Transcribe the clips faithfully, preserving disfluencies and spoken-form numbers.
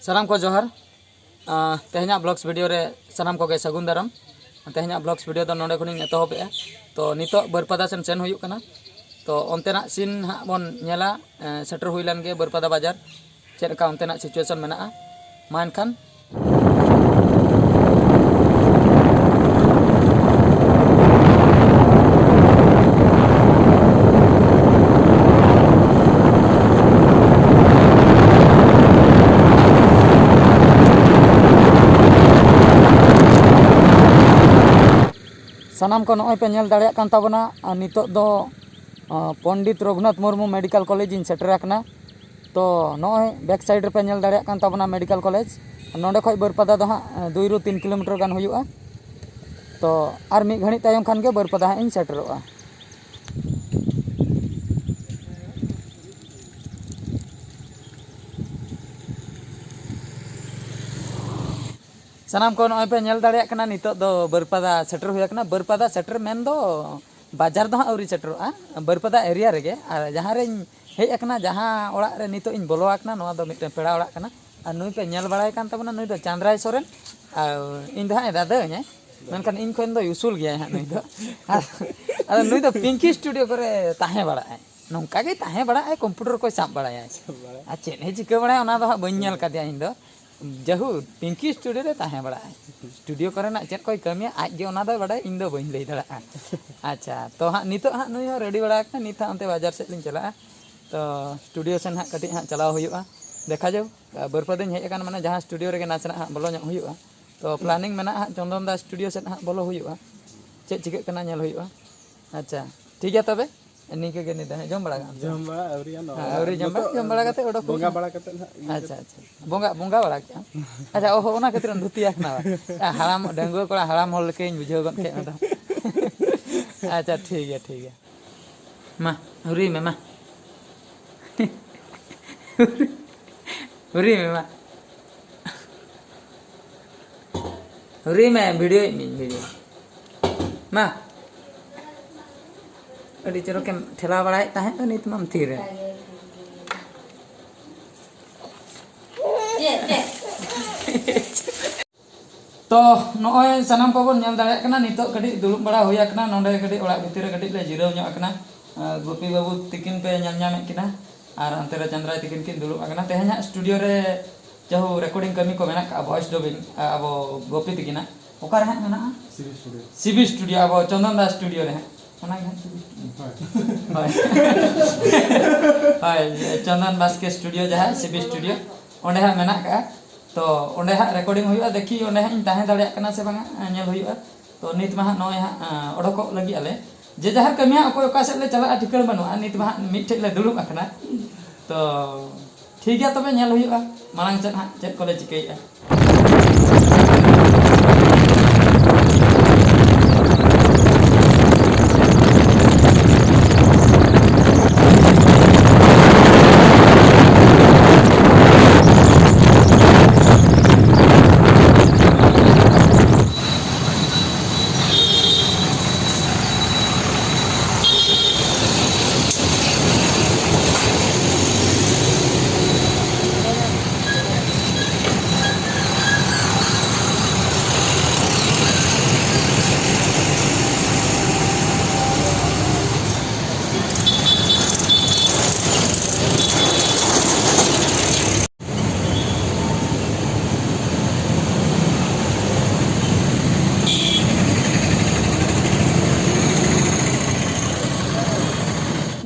ᱥᱟᱱᱟᱢ ᱠᱚ ᱡᱚᱦᱟᱨ᱾ ᱟᱸ, ᱛᱮᱦᱮᱧᱟᱜ vlogs video ᱨᱮ ᱥᱟᱱᱟᱢ ᱠᱚᱜᱮ ᱥᱟᱹᱜᱩᱱ ᱫᱟᱨᱟᱢ᱾ ᱛᱮᱦᱮᱧᱟᱜ vlogs video ᱫᱚ ᱱᱚᱰᱮ ᱠᱷᱚᱱᱤᱧ ᱮᱛᱚᱦᱚᱵᱮᱜᱼᱟ᱾ ᱛᱚ, ᱱᱤᱛᱚᱜ ᱵᱟᱹᱨᱯᱟᱫᱟ ᱥᱮᱱ ᱥᱮᱱ ᱦᱩᱭᱩᱜ ᱠᱟᱱᱟ᱾ ᱛᱚ, ᱚᱱᱛᱮᱱᱟᱜ scene ᱦᱟᱸᱜ ᱵᱚᱱ ᱧᱮᱞᱟ᱾ ᱮᱸ, ᱥᱮᱴᱮᱨ ᱦᱩᱭ ᱞᱮᱱ ᱜᱮ ᱵᱟᱹᱨᱯᱟᱫᱟ ᱵᱟᱡᱟᱨ, ᱪᱮᱫ ᱞᱮᱠᱟ ᱚᱱᱛᱮᱱᱟᱜ situation ᱢᱮᱱᱟᱜᱼᱟ᱾ ᱢᱟ ᱮᱱᱠᱷᱟᱱ᱾ ᱥᱟᱱᱟᱢ ᱠᱚ ᱱᱚᱜᱼᱚᱭ ᱯᱮ ᱧᱮᱞ ᱫᱟᱲᱮᱭᱟᱜ ᱠᱟᱱ ᱛᱟᱵᱚᱱᱟ, ᱟᱨ ᱱᱤᱛᱚᱜ ᱫᱚ, ᱟᱸ, ᱯᱚᱱᱰᱤᱛ ᱨᱚᱜᱷᱩᱱᱟᱛᱷ ᱢᱩᱨᱢᱩ ᱢᱮᱰᱤᱠᱮᱞ ᱠᱚᱞᱮᱡᱽ ᱤᱧ ᱥᱮᱴᱮᱨ ᱟᱠᱟᱱᱟ᱾ ᱛᱚ, ᱱᱚᱜᱼᱚᱭ back side ᱨᱮᱯᱮ ᱧᱮᱞ ᱫᱟᱲᱮᱭᱟᱜ ᱠᱟᱱ ᱛᱟᱵᱚᱱᱟ ᱢᱮᱰᱤᱠᱮᱞ ᱠᱚᱞᱮᱡᱽ᱾ ᱱᱚᱸᱰᱮ ᱠᱷᱚᱡ ᱵᱟᱹᱨᱯᱟᱫᱟ ᱫᱚ ᱦᱟᱸᱜ, ᱟᱸ, ᱫᱩᱭ ᱨᱩ ᱛᱤᱱ ᱠᱤᱞᱳᱢᱤᱴᱟᱨ ᱜᱟᱱ ᱦᱩᱭᱩᱜᱼᱟ᱾ ᱛᱚ, ᱟᱨ ᱢᱤᱫ ᱜᱷᱟᱹᱲᱤᱡ ᱛᱟᱭᱚᱢ ᱠᱷᱟᱱ ᱜᱮ ᱵᱟᱹᱨᱯᱟᱫᱟ ᱦᱟᱸᱜ ᱤᱧ ᱥᱮᱴᱮᱨᱚᱜᱼᱟ᱾ ᱥᱟᱱᱟᱢ ᱠᱚ ᱱᱚᱜᱼᱚᱭ ᱯᱮ ᱧᱮᱞ ᱫᱟᱲᱮᱭᱟᱜ ᱠᱟᱱᱟ, ᱱᱤᱛᱚᱜ ᱫᱚ ᱵᱟᱹᱨᱯᱟᱫᱟ ᱥᱮᱴᱮᱨ ᱦᱩᱭ ᱟᱠᱟᱱᱟ᱾ ᱵᱟᱹᱨᱯᱟᱫᱟ ᱥᱮᱴᱮᱨ ᱢᱮᱱ ᱫᱚ ᱵᱟᱡᱟᱨ ᱫᱚ ᱦᱟᱸᱜ ᱟᱹᱣᱨᱤ ᱥᱮᱴᱮᱨᱚᱜᱼᱟ, ᱵᱟᱹᱨᱯᱟᱫᱟ area ᱨᱮᱜᱮ᱾ ᱟᱨ ᱡᱟᱦᱟᱸ ᱨᱮᱧ ᱦᱮᱡ ᱟᱠᱟᱱᱟ, ᱡᱟᱦᱟᱸ ᱚᱲᱟᱜ ᱨᱮ ᱱᱤᱛᱚᱜ ᱤᱧ ᱵᱚᱞᱚ ᱟᱠᱟᱱᱟ, ᱱᱚᱣᱟ ᱫᱚ ᱢᱤᱫᱴᱮᱱ ᱯᱮᱲᱟ ᱚᱲᱟᱜ ᱠᱟᱱᱟ᱾ ᱟᱨ ᱱᱩᱭ ᱯᱮ ᱧᱮᱞ ᱵᱟᱲᱟᱭ ᱠᱟᱱ ᱛᱟᱵᱚᱱᱟ, ᱱᱩᱭ ᱫᱚ ᱪᱟᱸᱫᱽᱨᱟᱭ ᱥᱚᱨᱮᱱ᱾ ᱟᱨ ᱤᱧ ᱫᱚ ᱦᱟᱸᱜ ᱫᱟᱫᱟᱧ, ᱢᱮᱱᱠᱷᱟᱱ ᱤᱧ ᱠᱷᱚᱱ ᱫᱚᱭ ᱩᱥᱩᱞ ᱜᱮᱭᱟᱭ ᱦᱟᱸᱜ ᱱᱩᱭ ᱫᱚ᱾ ᱟᱨ ᱟᱫᱚ ᱱᱩᱭ ᱫᱚ ᱯᱤᱝᱠᱤ studio ᱠᱚᱨᱮ ᱛᱟᱦᱮᱸ ᱵᱟᱲᱟᱜᱼᱟᱭ, ᱱᱚᱝᱠᱟ ᱜᱮ ᱛᱟᱦᱮᱸ ᱵᱟᱲᱟᱜᱼᱟᱭ, computer ᱠᱚᱭ ᱥᱟᱵ ᱵᱟᱲᱟᱭᱟ᱾ ᱥᱟᱵ ᱵᱟᱲᱟᱭᱟ᱾ ᱟᱨ ᱪᱮᱫ ᱮ ᱪᱤᱠᱟᱹ ᱵᱟᱲᱟᱭᱟ, ᱚᱱᱟ ᱫᱚ ᱦᱟᱸᱜ ᱵᱟᱹᱧ ᱧᱮᱞ ᱠᱟᱫᱮᱭᱟ ᱤᱧ ᱫᱚ᱾ ᱡᱟᱦᱳᱠ, ᱯᱤᱝᱠᱤ studio ᱨᱮ ᱛᱟᱦᱮᱸ ᱵᱟᱲᱟᱜᱼᱟᱭ᱾ Studio ᱠᱚᱨᱮᱱᱟᱜ ᱪᱮᱫ ᱠᱚᱭ ᱠᱟᱹᱢᱤᱭᱟ, ᱟᱡ ᱜᱮ ᱚᱱᱟ ᱫᱚᱭ ᱵᱟᱰᱟᱭᱟ, ᱤᱧ ᱫᱚ ᱵᱟᱹᱧ ᱞᱟᱹᱭ ᱫᱟᱲᱮᱭᱟᱜᱼᱟ᱾ ᱟᱪᱪᱷᱟ, ᱛᱚ ᱦᱟᱸᱜ ᱱᱤᱛᱚᱜ ᱦᱟᱸᱜ ᱱᱩᱭ ᱦᱚᱸ ready ᱵᱟᱲᱟ ᱟᱠᱟᱱᱟ, ᱱᱤᱛ ᱦᱟᱸᱜ ᱚᱱᱛᱮ ᱵᱟᱡᱟᱨ ᱥᱮᱫ ᱞᱤᱧ ᱪᱟᱞᱟᱜᱼᱟ᱾ ᱛᱚ, studio ᱥᱮᱱ ᱦᱟᱸᱜ ᱠᱟᱹᱴᱤᱡ ᱦᱟᱸᱜ ᱪᱟᱞᱟᱣ ᱦᱩᱭᱩᱜᱼᱟ, ᱫᱮᱠᱷᱟ ᱡᱟᱣ᱾ ᱵᱟᱹᱨᱯᱟᱹᱫᱟᱹᱧ ᱦᱮᱡ ᱟᱠᱟᱱ, ᱢᱟᱱᱮ ᱡᱟᱦᱟᱸ studio ᱨᱮᱜᱮ ᱱᱟᱥᱮᱱᱟᱜ ᱦᱟᱸᱜ ᱵᱚᱞᱚ ᱧᱚᱜ ᱦᱩᱭᱩᱜᱼᱟ᱾ ᱛᱚ, planning ᱢᱮᱱᱟᱜᱼᱟ ᱦᱟᱸᱜ ᱪᱚᱱᱫᱚᱱ ᱫᱟ studio ᱥᱮᱫ ᱦᱟᱸᱜ ᱵᱚᱞᱚ ᱦᱩᱭᱩᱜᱼᱟ, ᱪᱮᱫ ᱪᱤᱠᱟᱹᱜ ᱠᱟᱱᱟ ᱧᱮᱞ ᱦᱩᱭᱩᱜᱼᱟ᱾ ᱟᱪᱪᱷᱟ, ᱴᱷᱤᱠ ᱜᱮᱭᱟ ᱛᱚᱵᱮ᱾ ᱱᱤᱝᱠᱟᱹ ᱜᱮ ᱱᱤᱛ ᱫᱚ ᱦᱟᱸᱜ ᱡᱚᱢ ᱵᱟᱲᱟ ᱠᱟᱜ ᱟᱢ? ᱡᱚᱢ ᱵᱟᱲᱟ ᱟᱹᱣᱨᱤᱭᱟ, ᱱᱚᱜᱼᱚᱭ ᱦᱮᱸ, ᱟᱹᱣᱨᱤ ᱡᱚᱢ ᱵᱟᱲᱟ, ᱱᱤᱛᱚᱜ ᱡᱚᱢ ᱵᱟᱲᱟ ᱠᱟᱛᱮ ᱚᱰᱚᱠ ᱵᱚᱸᱜᱟ ᱦᱩᱭᱩᱜᱼᱟ᱾ ᱵᱟᱲᱟ ᱠᱟᱛᱮ ᱦᱟᱸᱜ ᱤᱭᱟᱹ ᱟᱪᱪᱷᱟ, ᱠᱟᱛᱮ᱾ ᱟᱪᱪᱷᱟ᱾ ᱵᱚᱸᱜᱟ, ᱵᱚᱸᱜᱟ ᱵᱟᱲᱟ ᱠᱮᱜᱼᱟᱢ? ᱟᱪᱪᱷᱟ, ᱚᱦᱚ, ᱚᱱᱟ ᱠᱷᱟᱹᱛᱤᱨ ᱮᱢ ᱫᱷᱩᱛᱤ ᱟᱠᱟᱱᱟ ᱵᱟ? ᱦᱟᱲᱟᱢ, ᱰᱟᱺᱜᱩᱣᱟᱹ ᱠᱚᱲᱟ ᱦᱟᱲᱟᱢ ᱦᱚᱲ ᱞᱮᱠᱟᱧ ᱵᱩᱡᱷᱟᱹᱣ ᱜᱚᱫ ᱠᱮᱫ ᱢᱮ ᱫᱚ᱾ ᱟᱪᱪᱷᱟ, ᱴᱷᱤᱠ ᱜᱮᱭᱟ, ᱴᱷᱤᱠ ᱜᱮᱭᱟ᱾ ᱢᱟ, ᱦᱩᱨᱤ ᱢᱮ, ᱢᱟ᱾ ᱦᱩᱨᱤ ᱢᱮ, ᱢᱟ᱾ ᱦᱩᱨᱤ ᱢᱮ, video ᱭᱮᱫ ᱢᱤᱭᱟᱹᱧ, video᱾ ᱢᱟ᱾ ᱟᱹᱰᱤ ᱪᱚᱨᱚᱠᱮᱢ ᱴᱷᱮᱞᱟᱣ ᱵᱟᱲᱟᱭᱮᱫ ᱛᱟᱦᱮᱸᱫ ᱫᱚ, ᱱᱤᱛ ᱢᱟᱢ ᱛᱷᱤᱨ ᱮᱱ᱾ ᱛᱚ, ᱱᱚᱜᱼᱚᱭ ᱥᱟᱱᱟᱢ ᱠᱚᱵᱚᱱ ᱧᱮᱞ ᱫᱟᱲᱮᱭᱟᱜ ᱠᱟᱱᱟ, ᱱᱤᱛᱚᱜ ᱠᱟᱹᱴᱤᱡ ᱫᱩᱲᱩᱵ ᱵᱟᱲᱟ ᱦᱩᱭ ᱟᱠᱟᱱᱟ, ᱱᱚᱰᱮ ᱠᱟᱹᱴᱤᱡ ᱚᱲᱟᱜ ᱵᱷᱤᱛᱤᱨ ᱨᱮ ᱠᱟᱹᱴᱤᱡ ᱞᱮ ᱡᱤᱨᱟᱹᱣ ᱧᱚᱜ ᱟᱠᱟᱱᱟ᱾ ᱟᱨ ᱜᱩᱯᱤ ᱵᱟᱹᱵᱩ ᱛᱤᱠᱤᱱ ᱯᱮ ᱧᱮᱞ ᱧᱟᱢᱮᱫ ᱠᱤᱱᱟ, ᱟᱨ ᱚᱱᱛᱮ ᱨᱮ ᱪᱟᱸᱫᱽᱨᱟᱭ ᱛᱤᱠᱤᱱ ᱠᱤᱱ ᱫᱩᱲᱩᱵ ᱟᱠᱟᱱᱟ᱾ ᱛᱮᱦᱮᱧᱟᱜ ᱥᱴᱩᱰᱤᱭᱳ ᱨᱮ ᱡᱟᱦᱳ ᱨᱮᱠᱚᱨᱰᱤᱝ ᱠᱟᱹᱢᱤ ᱠᱚ ᱢᱮᱱᱟᱜ ᱠᱟᱜᱼᱟ, ᱵᱷᱚᱭᱮᱥ ᱰᱚᱵᱤᱝ, ᱟᱵᱚ ᱜᱩᱯᱤ ᱛᱤᱠᱤᱱᱟᱜ ᱚᱠᱟᱨᱮ ᱦᱟᱸᱜ ᱢᱮᱱᱟᱜᱼᱟ? ᱥᱤᱵᱤ ᱥᱴᱩᱰᱤᱭᱳ᱾ ᱥᱤᱵᱤ ᱥᱴᱩᱰᱤᱭᱳ, ᱟᱵᱚ ᱪᱚᱱᱫᱚᱱ ᱫᱟ ᱥᱴᱩᱰᱤᱭᱳ ᱨᱮ ᱦᱟᱸᱜ᱾ ᱚᱱᱟᱜᱮ ᱦᱟᱸᱜ ᱥᱤᱵᱤ ᱥᱴᱩᱰᱤᱭᱳ᱾ ᱦᱳᱭ᱾ ᱦᱳᱭ᱾ ᱦᱳᱭ, ᱪᱚᱱᱫᱚᱱ ᱵᱟᱥᱠᱮ ᱥᱴᱩᱰᱤᱭᱳ, ᱡᱟᱦᱟᱸ ᱥᱤᱵᱤ ᱥᱴᱩᱰᱤᱭᱳ, ᱚᱸᱰᱮ ᱦᱟᱸᱜ ᱢᱮᱱᱟᱜ ᱠᱟᱜᱼᱟ᱾ ᱛᱚ, ᱚᱸᱰᱮ ᱦᱟᱸᱜ ᱨᱮᱠᱚᱨᱰᱤᱝ ᱦᱩᱭᱩᱜᱼᱟ, ᱫᱮᱠᱷᱤ ᱚᱸᱰᱮ ᱦᱟᱸᱜ ᱤᱧ ᱛᱟᱦᱮᱸ ᱫᱟᱲᱮᱭᱟᱜ ᱠᱟᱱᱟ ᱥᱮ ᱵᱟᱝᱟ, ᱧᱮᱞ ᱦᱩᱭᱩᱜᱼᱟ᱾ ᱛᱚ, ᱱᱤᱛ ᱢᱟ ᱦᱟᱸᱜ ᱱᱚᱜᱼᱚᱭ ᱦᱟᱸᱜ, ᱟᱸ, ᱚᱰᱚᱠᱚᱜ ᱞᱟᱹᱜᱤᱫ ᱟᱞᱮ᱾ ᱡᱮ ᱡᱟᱦᱟᱨ ᱠᱟᱹᱢᱤ ᱦᱟᱸᱜ ᱚᱠᱚᱭ ᱚᱠᱟ ᱥᱮᱫ ᱞᱮ ᱪᱟᱞᱟᱜᱼᱟ, ᱴᱷᱤᱠᱟᱹᱬ ᱵᱟᱹᱱᱩᱜᱼᱟ᱾ ᱱᱤᱛ ᱢᱟ ᱦᱟᱸᱜ ᱢᱤᱫᱴᱷᱮᱡ ᱞᱮ ᱫᱩᱲᱩᱵ ᱟᱠᱟᱱᱟ᱾ ᱛᱚ, ᱴᱷᱤᱠ ᱜᱮᱭᱟ, ᱛᱚᱵᱮ ᱧᱮᱞ ᱦᱩᱭᱩᱜᱼᱟ ᱢᱟᱲᱟᱝ ᱥᱮᱫ ᱦᱟᱸᱜ ᱪᱮᱫ ᱠᱚᱞᱮ ᱪᱤᱠᱟᱹᱭᱮᱫᱼᱟ᱾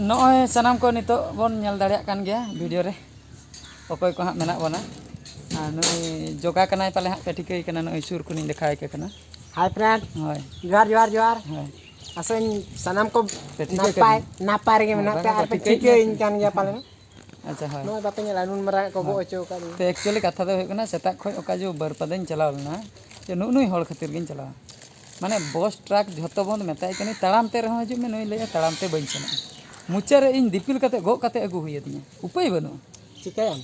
ᱱᱚᱜᱼᱚᱭ ᱥᱟᱱᱟᱢ ᱠᱚ ᱱᱤᱛᱚᱜ ᱵᱚᱱ ᱧᱮᱞ ᱫᱟᱲᱮᱭᱟᱜ ᱠᱟᱱ ᱜᱮᱭᱟ ᱵᱷᱤᱰᱤᱭᱳ ᱨᱮ, ᱚᱠᱚᱭ ᱠᱚ ᱦᱟᱸᱜ ᱢᱮᱱᱟᱜ ᱵᱚᱱᱟ᱾ ᱟᱨ ᱱᱩᱭ ᱡᱚᱜᱟ ᱠᱟᱱᱟᱭ ᱯᱟᱞᱮ ᱦᱟᱸᱜ ᱯᱮ ᱴᱷᱤᱠᱟᱹᱭ ᱠᱟᱱᱟ, ᱱᱩᱭ ᱥᱩᱨ ᱠᱷᱚᱱᱤᱧ ᱫᱮᱠᱷᱟᱣ ᱟᱭ ᱠᱟᱱᱟ᱾ ᱦᱟᱭ ᱯᱷᱨᱮᱱᱰ᱾ ᱦᱳᱭ᱾ ᱡᱚᱦᱟᱨ, ᱡᱚᱦᱟᱨ, ᱡᱚᱦᱟᱨ᱾ ᱦᱳᱭ᱾ ᱟᱥᱚᱜ ᱟᱹᱧ ᱥᱟᱱᱟᱢ ᱠᱚ ᱯᱮ ᱴᱷᱤᱠᱟᱹ ᱱᱟᱯᱟᱭ, ᱠᱟᱹᱫᱤᱧᱟ᱾ ᱱᱟᱯᱟᱭ ᱨᱮᱜᱮ ᱢᱮᱱᱟᱜ ᱯᱮᱭᱟ ᱟᱨ ᱯᱮ ᱴᱷᱤᱠᱟᱹ ᱠᱟᱹᱫᱤᱧᱟ᱾ ᱴᱷᱤᱠᱟᱹᱭᱤᱧ ᱠᱟᱱ ᱜᱮᱭᱟ ᱯᱟᱞᱮᱱ᱾ ᱟᱪᱪᱷᱟ, ᱦᱳᱭ᱾ ᱱᱚᱜᱼᱚᱭ ᱵᱟᱯᱮ ᱧᱮᱞᱟ, ᱱᱩᱱ ᱢᱟᱨᱟᱝ ᱠᱚ ᱜᱚᱜ ᱦᱳᱭ᱾ ᱦᱚᱪᱚ ᱟᱠᱟᱫ ᱞᱤᱧᱟ᱾ ᱛᱚ, actually ᱠᱟᱛᱷᱟ ᱫᱚ ᱦᱩᱭᱩᱜ ᱠᱟᱱᱟ, ᱥᱮᱛᱟᱜ ᱠᱷᱚᱱ ᱚᱠᱟ ᱡᱮ ᱵᱟᱹᱨᱯᱟᱫᱟᱧ ᱪᱟᱞᱟᱣ ᱞᱮᱱᱟ, ᱡᱮ ᱱᱩᱜᱼᱩ ᱱᱩᱭ ᱦᱚᱲ ᱠᱷᱟᱹᱛᱤᱨ ᱜᱤᱧ ᱪᱟᱞᱟᱣᱟ᱾ ᱢᱟᱱᱮ, ᱵᱚᱥ ᱴᱨᱟᱠ ᱡᱷᱚᱛᱚ ᱵᱚᱱᱫ, ᱢᱮᱛᱟᱭ ᱠᱟᱹᱱᱟᱹᱧ, "ᱛᱟᱲᱟᱢ ᱛᱮ ᱨᱮᱦᱚᱸ ᱦᱤᱡᱩᱜ ᱢᱮ", ᱱᱩᱭ ᱞᱟᱹᱭᱟ, "ᱛᱟᱲᱟᱢ ᱛᱮ ᱵᱟᱹᱧ ᱥᱮᱱᱚᱜᱼᱟ᱾" ᱢᱩᱪᱟᱹᱫ ᱨᱮ ᱤᱧ ᱫᱤᱯᱤᱞ ᱠᱟᱛᱮ, ᱜᱚᱜ ᱠᱟᱛᱮ ᱟᱹᱜᱩ ᱦᱩᱭ ᱟᱫᱤᱧᱟ, ᱩᱯᱟᱹᱭ ᱵᱟᱹᱱᱩᱜᱼᱟ᱾ ᱪᱤᱠᱟᱹᱭᱟᱢ?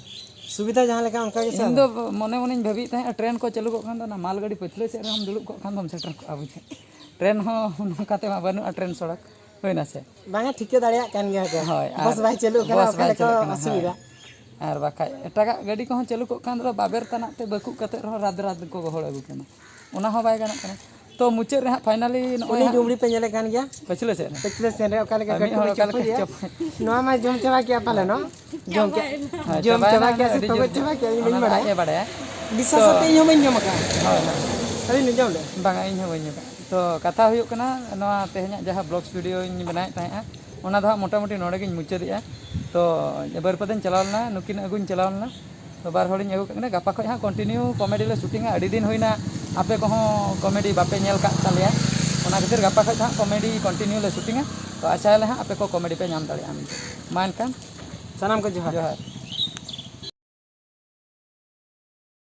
ᱥᱩᱵᱤᱫᱷᱟ ᱡᱟᱦᱟᱸ ᱞᱮᱠᱟ ᱚᱱᱠᱟ ᱜᱮ ᱥᱮ ᱤᱧ ᱟᱫᱚ᱾ ᱫᱚ ᱢᱚᱱᱮ ᱢᱚᱱᱮᱧ ᱵᱷᱟᱹᱵᱤᱭᱮᱫ ᱛᱟᱦᱮᱸᱫ, ᱴᱨᱮᱱ ᱠᱚ ᱪᱟᱹᱞᱩ ᱠᱚᱜ ᱠᱷᱟᱱ ᱫᱚ, ᱚᱱᱟ ᱢᱟᱞᱜᱟᱹᱰᱤ ᱯᱟᱹᱪᱷᱞᱟᱹ ᱥᱮᱫ ᱨᱮᱦᱚᱸᱢ ᱫᱩᱲᱩᱵ ᱠᱚᱜ ᱠᱷᱟᱱ ᱫᱚᱢ ᱥᱮᱴᱮᱨ ᱠᱚᱜᱼᱟ ᱵᱩᱡᱷᱟᱹᱣ᱾ ᱴᱨᱮᱱ ᱦᱚᱸ ᱱᱚᱝᱠᱟ ᱛᱮᱢᱟ ᱵᱟᱹᱱᱩᱜᱼᱟ, ᱴᱨᱮᱱ ᱥᱚᱲᱚᱠ, ᱦᱩᱭᱱᱟ ᱥᱮ? ᱵᱟᱝᱟ, ᱴᱷᱤᱠᱟᱹ ᱫᱟᱲᱮᱭᱟᱜ ᱠᱟᱱ ᱜᱮᱭᱟ ᱠᱚ᱾ ᱦᱳᱭ, ᱵᱚᱥ ᱟᱨ ᱵᱟᱭ ᱪᱟᱹᱞᱩᱜ ᱠᱟᱱᱟ, ᱵᱚᱥ ᱚᱠᱟ ᱵᱟᱭ ᱞᱮᱠᱟ ᱪᱟᱹᱞᱩᱜ ᱠᱟᱱᱟ, ᱚᱥᱩᱵᱤᱫᱷᱟ? ᱦᱳᱭ᱾ ᱟᱨ ᱵᱟᱠᱷᱟᱡ ᱮᱴᱟᱜᱟᱜ ᱜᱟᱹᱰᱤ ᱠᱚᱦᱚᱸ ᱪᱟᱹᱞᱩ ᱠᱚᱜ ᱠᱷᱟᱱ ᱫᱚ ᱵᱟᱵᱮᱨ ᱛᱟᱱᱟᱜ ᱛᱮ ᱵᱟᱹᱠᱩᱵ ᱠᱟᱛᱮ ᱨᱮᱦᱚᱸ ᱨᱟᱫᱽ ᱨᱟᱫᱽ ᱠᱚ ᱜᱚᱦᱚᱲ ᱟᱹᱜᱩ ᱠᱟᱱᱟ, ᱚᱱᱟ ᱦᱚᱸ ᱵᱟᱭ ᱜᱟᱱᱚᱜ ᱠᱟᱱᱟ᱾ ᱛᱚ ᱢᱩᱪᱟᱹᱫ ᱨᱮ ᱦᱟᱸᱜ ᱯᱷᱟᱭᱱᱟᱞᱤ ᱱᱚᱜᱼᱚᱭ ᱩᱱᱤ ᱦᱟᱸᱜ ᱰᱩᱢᱲᱤ ᱯᱮ ᱧᱮᱞᱮ ᱠᱟᱱ ᱜᱮᱭᱟ? ᱯᱟᱹᱪᱷᱞᱟᱹ ᱥᱮᱫ ᱨᱮ᱾ ᱯᱟᱹᱪᱷᱞᱟᱹ ᱥᱮᱫ ᱨᱮ ᱚᱠᱟ ᱞᱮᱠᱟ ᱢᱤᱫ ᱠᱟᱹᱴᱩᱵ ᱦᱚᱲ ᱮ ᱚᱠᱟ ᱞᱮᱠᱟ ᱪᱩᱯᱩᱫ ᱮᱫᱟ? ᱪᱚᱯ-, ᱱᱚᱣᱟ ᱢᱟ ᱡᱚᱢ ᱪᱟᱵᱟ ᱠᱮᱜᱼᱟ ᱯᱟᱞᱮ ᱱᱚᱜ᱾ ᱡᱚᱢ ᱠᱮᱜ-, ᱦᱳᱭ, ᱡᱚᱢ ᱪᱟᱵᱟᱭᱮᱱᱟ, ᱪᱟᱵᱟ ᱠᱮᱜᱼᱟ ᱥᱮ ᱟᱹᱰᱤ ᱛᱚᱜᱚᱡ ᱡᱳᱨ᱾ ᱪᱟᱵᱟ ᱠᱮᱜᱼᱟ, ᱤᱧ ᱵᱟᱹᱧ ᱚᱱᱟ ᱫᱚ ᱵᱟᱲᱟᱭᱟ᱾ ᱟᱡ ᱮ ᱵᱟᱲᱟᱭᱟ᱾ ᱵᱤᱥᱥᱟᱥ ᱛᱚ ᱟᱛᱮ ᱤᱧ ᱦᱚᱸ ᱵᱟᱹᱧ ᱡᱚᱢ ᱟᱠᱟᱫᱼᱟ᱾ ᱦᱳᱭ, ᱦᱳᱭ᱾ ᱟᱹᱵᱤᱱ ᱵᱤᱱ ᱡᱚᱢ ᱞᱮᱫᱼᱟ? ᱵᱟᱝᱟ, ᱤᱧ ᱦᱚᱸ ᱵᱟᱹᱧ ᱡᱚᱢ ᱟᱠᱟᱫᱼᱟ᱾ ᱛᱚ ᱠᱟᱛᱷᱟ ᱦᱩᱭᱩᱜ ᱠᱟᱱᱟ, ᱱᱚᱣᱟ ᱛᱮᱦᱮᱧᱟᱜ ᱡᱟᱦᱟᱸ vlogs video ᱤᱧ ᱵᱮᱱᱟᱣᱮᱫ ᱛᱟᱦᱮᱸᱜᱼᱟ, ᱚᱱᱟ ᱫᱚ ᱦᱟᱸᱜ ᱢᱚᱴᱟᱢᱩᱴᱤ ᱱᱚᱰᱮ ᱜᱤᱧ ᱢᱩᱪᱟᱹᱫᱮᱜᱼᱟ᱾ ᱛᱚ ᱵᱟᱹᱨᱯᱟᱫᱟᱧ ᱪᱟᱞᱟᱣ ᱞᱮᱱᱟ, ᱱᱩᱠᱤᱱ ᱟᱹᱜᱩᱧ ᱪᱟᱞᱟᱣ ᱞᱮᱱᱟ᱾ ᱛᱚ ᱵᱟᱨ ᱦᱚᱲᱤᱧ ᱟᱹᱜᱩ ᱠᱮᱫ ᱠᱤᱱᱟ᱾ ᱜᱟᱯᱟ ᱠᱷᱚᱡ ᱦᱟᱸᱜ continue comedy ᱞᱮ shootingᱟ᱾ ᱟᱹᱰᱤ ᱫᱤᱱ ᱦᱩᱭᱱᱟ ᱟᱯᱮ ᱠᱚᱦᱚᱸ comedy ᱵᱟᱯᱮ ᱧᱮᱞ ᱠᱟᱜ ᱛᱟᱞᱮᱭᱟ, ᱚᱱᱟ ᱠᱷᱟᱹᱛᱤᱨ ᱜᱟᱯᱟ ᱠᱷᱚᱡ ᱫᱚ ᱦᱟᱸᱜ comedy continue ᱞᱮ shootingᱟ᱾ ᱛᱚ ᱟᱥᱟᱭᱟᱞᱮ ᱦᱟᱸᱜ ᱟᱯᱮ ᱠᱚ comedy ᱯᱮ ᱧᱟᱢ ᱫᱟᱲᱮᱭᱟᱜᱼᱟ ᱢᱮᱱᱛᱮ᱾ ᱢᱟ ᱮᱱᱠᱷᱟᱱ ᱥᱟᱱᱟᱢ ᱠᱚ ᱡᱚᱦᱟᱨ᱾ ᱡᱚᱦᱟᱨ᱾